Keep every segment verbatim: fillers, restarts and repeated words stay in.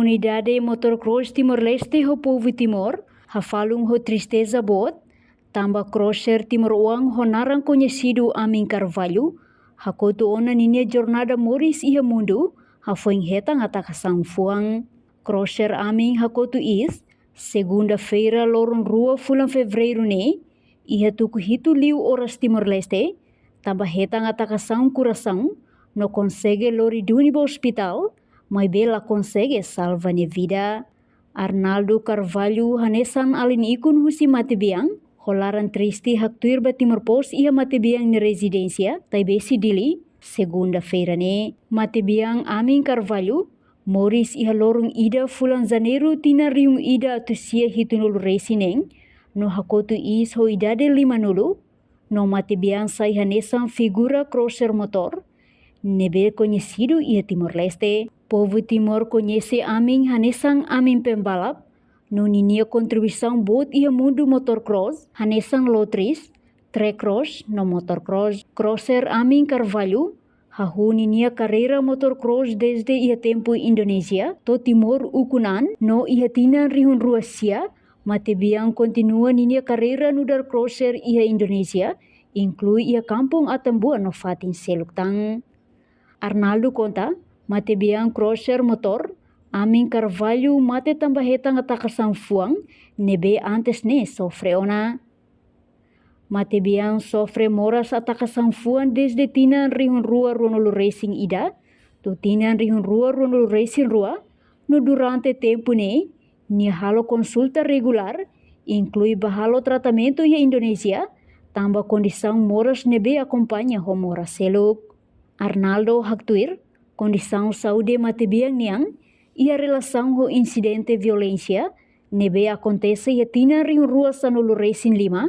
Komunidade motocross Timor-Leste ho povu Timor hafalun ho tristeza boot, tanba crosser timoroan ho naran koñesidu Amin Carvalho hakotu ona ninia jornada moris iha mundu hafoin hetan atakasaun fuan. Crosser Amin hakotu iis, segunda-feira, loron rua fulan Fevereiru ne'e, iha tuku hitu liu oras Timor-Leste, tanba hetan atakasaun korasaun, no konsege lori duni ba ospitál, maibé la konsege salva nia vida. Arnaldo Carvalho hanesan alin ikun husi Matebian, ho laran triste haktuir ba Timor Post iha Matebian nia rezidénsia, Taibesi, Dili, segunda-feira ne'e. Matebian Amin Carvalho moris iha loron ida fulan Janeiru tinan rihun ida atus sia hitunulu resin neen, no hakotu iis ho idade limanulu, no Matebian sai hanesan figura crosser motór ne'ebé koñesidu iha Timor-Leste. Povu Timor koñese Amin hanesan Amin Pembalap, no ninia kontribuisaun boot iha mundu motocross, hanesan lotris, track cross, no motocross. Crosser Amin Carvalho hahú ninia karreira motocross desde iha tempu Indonézia to'o Timor ukun an, no iha tinan rihun rua sia, Matebian kontinua ninia karreira nu'udar crosser iha Indonézia, inklui iha kampung Atambua no fatin seluk tan. Arnaldo konta, Matebian crosser motór Amin Carvalho mate tanba hetan atakasaun fuan ne'ebé antes ne'e sofre ona. Matebian sofre moras atakasaun fuan desde tinan rihun rua ruanulu resin ida to'o tinan rihun rua ruanulu resin rua, no durante tempu ne'e nia halo konsulta regulár, inklui bá halo tratamentu iha Indonézia, tanba kondisaun moras ne'ebé akompaña ho moras seluk. Arnaldo haktuir, kondisaun saúde Matebian nian iha relasaun ho insidente violénsia ne'ebé akontese iha tinan rihun rua sanulu resin lima,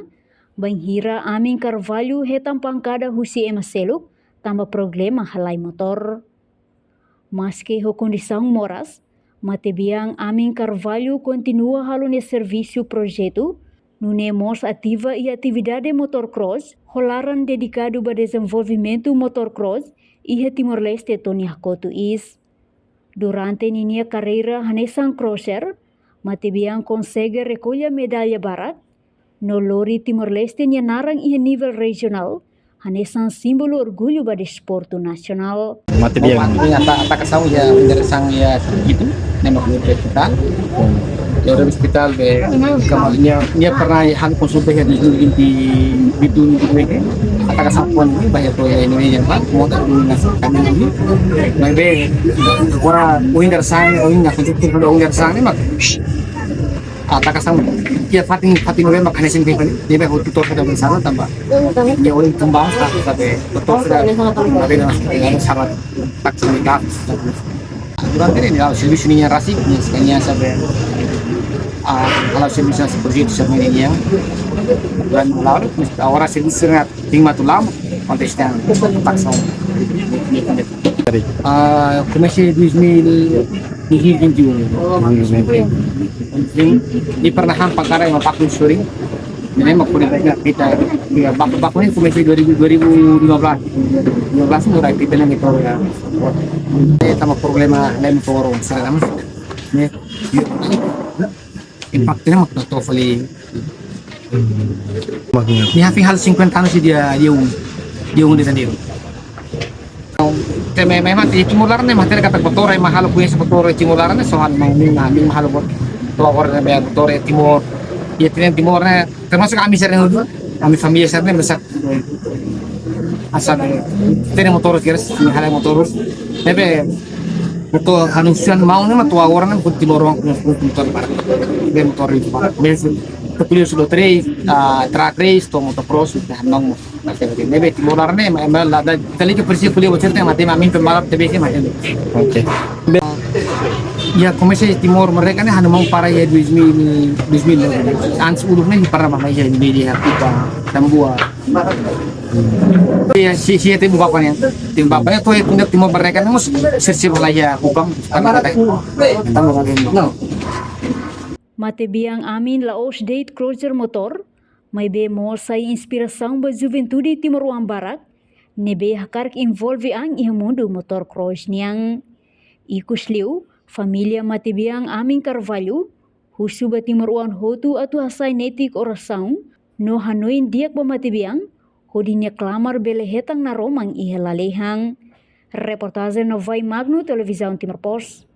bainhira Amin Carvalho hetan pankada husi ema seluk tanba problema halai motór. Maske ho kondisaun moras, Matebian Amin Carvalho kontinua halo nia servisu projetu, nune'e mós ativa iha atividade motocross, ho laran dedikadu ba dezenvolvimentu motocross iha Timor-Leste to'o nia hakotu iis. Durante ninia karreira hanesan crosser, Matebian konsege rekolla medalla barak, no lori Timor-Leste nia naran iha nivel rejionál, hanesan símbolu orgullu ba desportu nasionál. Matebian. Opa, nia ata-, atakasaun iha, interesan iha itu, ne'e mak nia hospital. Iha ospitál be, kama nia, nia pernah halo konsulta iha di, di, di, di, di, atakasaun fuan ne'e, ba iha to'o iha Indonézia, ba, mota dulu nas, kami ini. Maibé, agora, o interesan, o ina konsulta, o interesan ne'e mak atakasaun, iha fatin, fatin ne'ebé mak hanesan ne'e, ne'ebé hotu torse da bersama tanba. Nia ohin tumba, sa, sa be, torse da, na bena, na bena sama, tak semita. Durante ne'e, nia servisu nian rasik, nia, nia sa be, ah, halo servisu nasi projetu sa be nian. Durante lalu, agora servisu na tim matu lam, kontesta, tak sama. Ah, komesa dois mil, dois mil e vinte e um. Sim, nia pernah han pankada iha Baku Suring. Ne'e mak kuri baiknya kita, ya, Baku, Baku ne'e komesa dua ribu, dua ribu lima belas. Lima belas mulai kita ne'e motór ya. Eh, sama problema lain motór, seragam. Ne'e, impaktu ne'e mak to'o fali. Nia hafoin halo cinquenta anos iha, iha um, iha um de Janeiro. Te me, me mate, timur laran ne'e, mate katak motór, ema halo koñese motór timur laran ne'e, so han mai, mai, mai halo bot. To'o agora ne'e, motór timur, iha tinan timur ne'e, termasuk ami sira-ne'e, ami família sira-ne'e, mesak, asa, tinan motór, kira, halo motór, ne'ebé, motór, anunsian mau ne'e, mak to'o agora ne'e, buat timoroan, motór barak, be motór barak, mes, te pulih sudah três, ah, track race, to'o motocross, ne'e, Ne'ebé timur laran ne'e, ma, ma, la, la, tali ke presi kuliah bocor te mate, ma, Amin Pembalap te besi mate. Oke. Be, ya, komesa Timor merdeka ne'e hanu mau para iha dois mil, dois mil. Antes uluk ne'e para mama iha di, di Kupa, Tambua. Ya, si, si, te bapa ne'e. Te bapa ne'e, to'o iha Timor merdeka ne'e, mós sir, sir, la iha Kupa. Matebian Amin la'ós de'it crosser motór, maibé mós sai inspirasaun ba juventude timoroan barak, ne'ebé hakarak envolve an iha mundu motocross nian. Ikusliu, Família matebian Amin Carvalho husu ba timoroan hotu atu hasai netik orasaun no hanoin di'ak ba matebian, hodi nia klamar bele hetan naroman iha lalehan. Reportajen Novai Magno, Televizaun Timor Post.